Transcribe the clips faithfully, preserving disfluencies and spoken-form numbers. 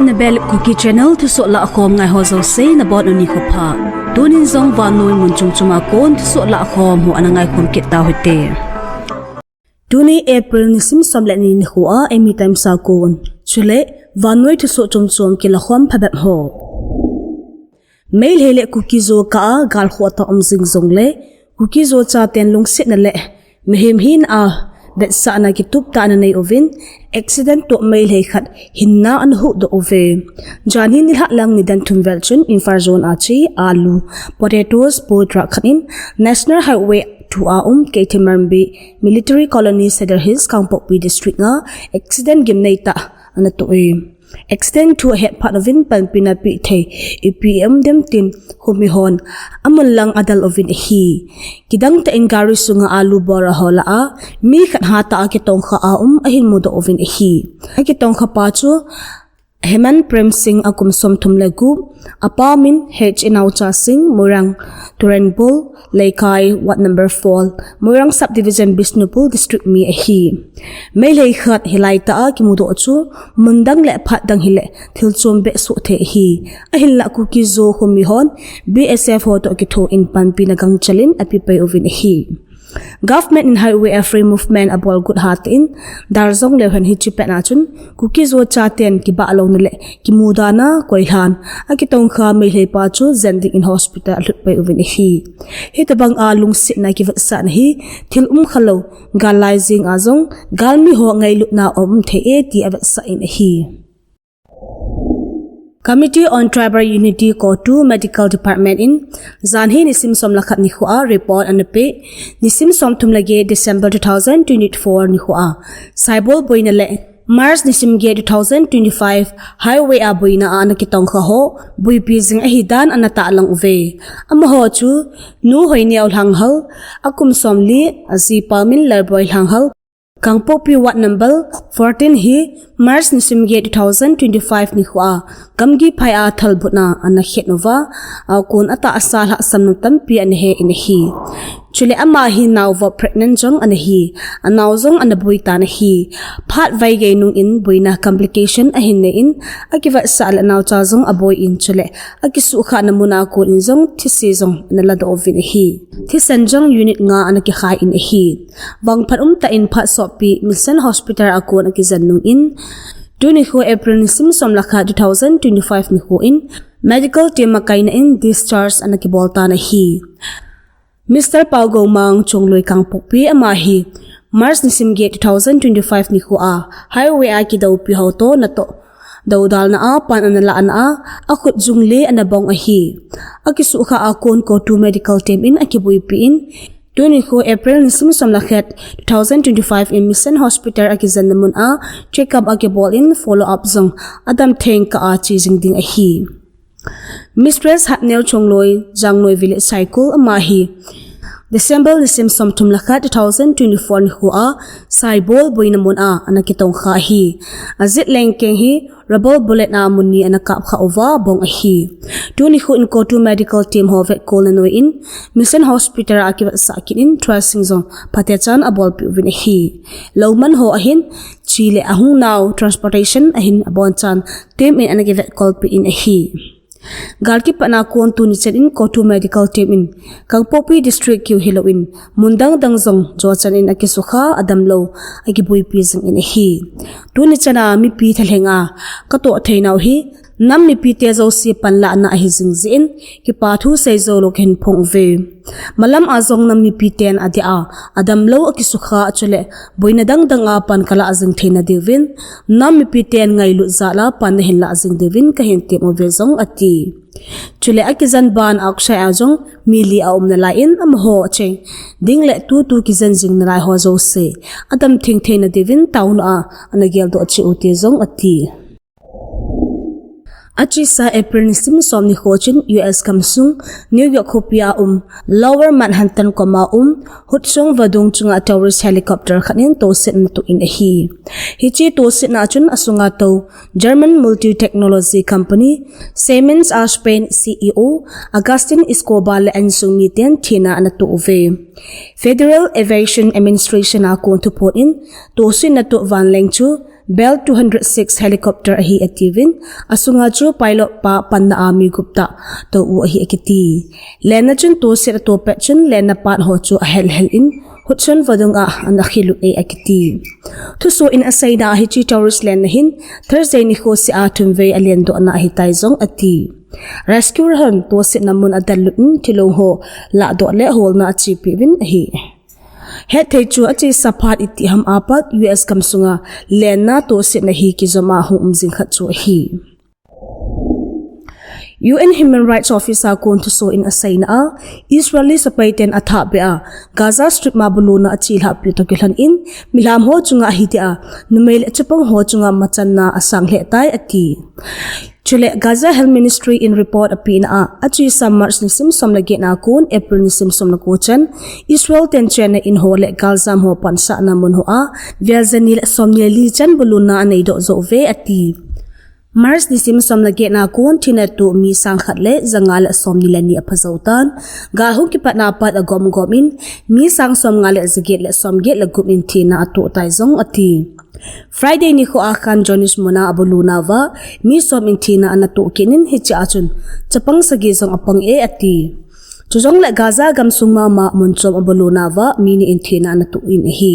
Nabel Kuki Channel thusoh lahkhom ngai ho jouse nabonun nikho pha. Tunin jong vannoi mun chom chom a kon thusoh lahkhom ho ana ngaikhom kit tauhite. Tuni April nisim som le ni nikho a Eimi Times a kon. Chule vannoi thusoh chom chom kilakhom phabep ho. Meitei le Kuki-Zo kah a galkhoh tah um jing jongle, Kuki-Zo chaten lungsetna le mihem hina a vetsahna kitup tah ana nei uvin, accident toh Meitei khat hinna ana huhdoh uve. Janhi nilhah lang nidan thum vel chun Imphal zone a che alu, potatoes, boat truck khat in National Highway two a um Keithelmanbi Military Colony, Sadar Hills, Kangpokpi District a accident gimnei tah ana toh e. Accident thu ahet phat uvin panpina peh thei ipi um dem tin khomi hon amun lang adel uvin ahi. Kidang tah in gari sunga alu bora ho lah a mi khat hatah a kitongkha a um ahin mudoh uvin ahi. Akitongkha pa chu Hemant Prem Singh, akum somthum le gup, apa min H Inaocha Singh, Moirang Turenbul, Leikai, Ward number four, Moirang Subdivision, Bishnupur District mi ahi. Meitei khat hilai tah a kimudoh chu mun dang le phat dang hile thil chom beh soh thei ahi. Ahinlah Kuki-Zo khomi hon B S F ho toh kitho in panpina gangchel in ape pai uvin ahi. Government in highway a free movement abol got hatah in, dal jong leu hen hiche pet a chun Kuki-Zo chaten kibah louna le kimudana koilhan akitongkha Meitei pa chu jen ding in hospital alhut pai uvin ahi. Hitobang a lungsetna kivetsahna hi thil umkhalou gal lai jeng a jong galmi ho ngailutna um thei e ti avetsah in ahi. Committee on Tribal Unity, CoTU Medical Department in janhi nisim som le khat nikho a report ana peh. Nisim somthum le get December two thousand twenty-four nikho a Saibol boina le March nisim get two thousand twenty-five highway a boina a ana kitongkha ho boipi jing ahidan ana tahlang uve. Amaho chu Nu Hoineo Lhanghal, akum somli, ajipa min Lalboi Lhanghal, Kangpokpi Ward number fourteen hi March nisim get two thousand twenty-five nikho a gamgi phai a thalbutna ana khet uva, akon atahsa lhahsamna tampi ana he in ahi. Chule ama hi naovop pregnant jong ana hi, anao jong ana boi tan ahi. Phat vaigei nung in boina complication ahin nei in, akivetsah le naocha jong aboi in, chule akisuhkhahna mun a kon in jong thise jong ana ladoh uvin ahi. Thisan jong unit nga ana kikhai in ahi. Vangphat umtah in Phatsopi Mission Hospital a kon akijen nung in, tuni nikho April nisim som le khat two thousand twenty-five nikho in medical team a kaina in discharge ana kibol tan ahi. Mister Paogomang, Chongloi, Kangpokpi, ama hi March nisim get two thousand twenty-five nikho a highway a kidoupi ho toh natoh doudalna a pan ana lahna a, akhut jung le ana bong ahi. Akisuhkhah a kon CoTU medical team in akiboipi in, tuni nikho April nisim som le khat two thousand twenty-five in Mission Hospital akijenna mun a check up akibol in follow up jong adam theng kah a che jing ding ahi. Mistress Hatneo, Chongloi, Jangnoi Village, Saikul, ama hi December nisim somthum le khat two thousand twenty-four nikho a Saibol boina mun a ana kitongkha ahi. Ajet lengkeng hi rubber bullet a mun ni ana kapkha uva bong ahi. Tuni nikho in CoTU medical team ho vetkolna noi in Mission Hospital a kivetsah kit in dressing jong phatechan abolpeh uvin ahi. Louman ho ahin, che le ahung nau transportation ahin abonchan team in ana kivetkolpeh in ahi. Gal kipatna kon tuni chan in CoTU medical team in Kangpokpi district keu hilou in mun dang dang jong jochan in akisukha adamlou akiboipi jing in ahi. Tuni chan a mipi thalheng a katoh theinau hi nam mipite jouse panlahna ahi jing jeh in kipa thu seijou lou kahin phong uve. Malam a jong nam mipiten adeh a adamlou akisukha chule boina dang dang a pan kalah jing theina diuvin nam mipiten ngailut jal a pan nahin lah jing diuvin kahin tem uve jong ati. Chule akijen ban a Aksai a jong mi li aum nalai in amaho cheng ding le tutu kijen jing nalai ho jouse adam theng theina diuvin taona a ana geldoh cheh u ti jong ati. Achesa April nisim som nikho chun U S gamsung New York khopi a um Lower Manhattan kom a um Hudson vadung chunga tourist helicopter khat in tosetna atoh in ahi. Hiche tosetna a chun asunga tou German multi-technology company Siemens a Spain C E O Agustin Escobar le ainsung miten thina ana toh uve. Federal Aviation Administration a kon thuphon in tosetna atoh vanleng chu Bell two hundred six helicopter ahi atiuvin, asunga chu pilot pa panna a mi gup tah tou u ahi akiti. Lenna chun tohset ato pet chun lenna pan ho chu ahel hel in, hut chun vadung a ana khilut e akiti. Thusoh in aseina a hiche terrorist lenna hin Thursday nikho seh a thumvei alendohna ahitai jong ati. Rescuer hon tohsetna mun adel lut in thilong ho lahdoh le holna achepi uvin ahi. Hetthei chu achesa phat itih ham apat U S gamsunga lenna tohsetna hi kijom a hung um jing khat chu ahi. U N Human Rights Office a kon thusoh in aseina a, Israeli sepai ten athahbeh a, Gaza Strip ma buluna achelhahpi toh kilhon in, milham ho chunga ahidia, numei le chapang ho chunga machanna asang lheh tai ati. Chule Gaza Health Ministry in report apehna a, achesa March nisim som le get na kon April nisim som le ko chan, Israel ten chenna in ho le galjam ho pansahna mun ho a, vel jani le somni le li chan buluna aneidoh jou uve ati. March nisim som le get na kon thina toh mi sang khat le janga le somni le ni aphajou tan, gal hung kipatna pat agom gom in, mi sang somnga le jaget le somget le gup in thina atoh tai jong ati. Friday nikho a Khan Younis muna abulunauva mi som in thina anatoh kit in, hichea chun chapang sagi jong apang e ati. Chujongle Gaza gamsung mama mun chom abulunauva mi ni in thina anatoh in ahi.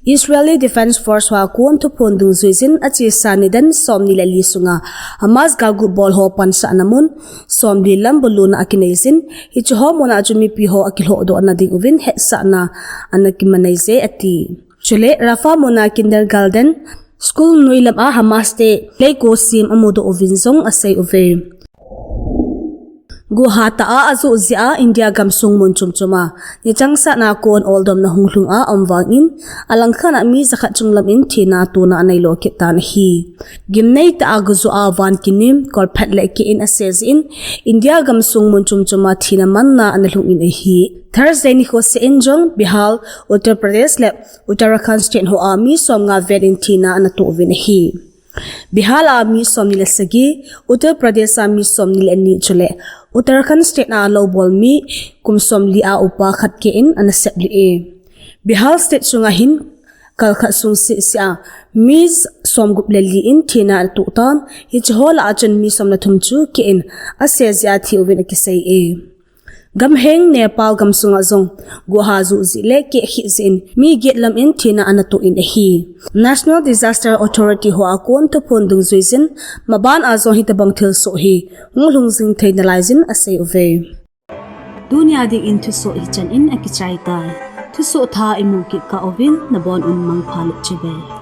Israeli Defense Force ho a kon thuphon dungjuijin achesa nidan somni le li sunga Hamas galguh bol ho pansahna mun somli lam buluna akinei jin, hiche ho muna chu mipi ho akilhohdohna ding uvin hetsahna ana kimanei je ati. Chule Rafah muna kindergarten school noi lam a Hamas te leiko sem amudoh uvin jong asei uve. Guha tah a ajoh jeh a India gamsung mun chom chom a nichangsahna kon oldomna hung lhung a aum vangin, alangkhat a mi jakhat chunglam in thina tona aneilo kit tan ahi. Gimnei tah a gujoh a van kinim, kolphet le keh in ase jeh in, India gamsung mun chom chom a thina manna ana lhung in ahi. Thursday nikho seh in jong Bihar, Uttar Pradesh le Uttarakhand state ho a mi somnga vel in thina anatoh uvin ahi. Bihar a mi somni le sagi, Uttar Pradesh a mi somni le ni chule Uttarakhand state a loubol mi kum somli a upa khat keh in ana seplih e. Bihar state sunga hin kalkhat sung seh seh a mi somgup le li in thina atoh tan, hiche ho lah a chun mi som le thum chu keh in ase jeh a thi uvin akisei e. Gamheng Nepal gamsunga jong guha joh jeh le keh khih jeh in mi get lam in thina anatoh in ahi. National Disaster Authority ho a kon thuphon dungjuijin, maban a jong hitobang thilsoh hi hung lhung jing thei nalaijin asei uve. Tunia dingin thusoh hichan in akichai tai. Thusoh thah imu kit kah uvin nabon un mangpha le chibai.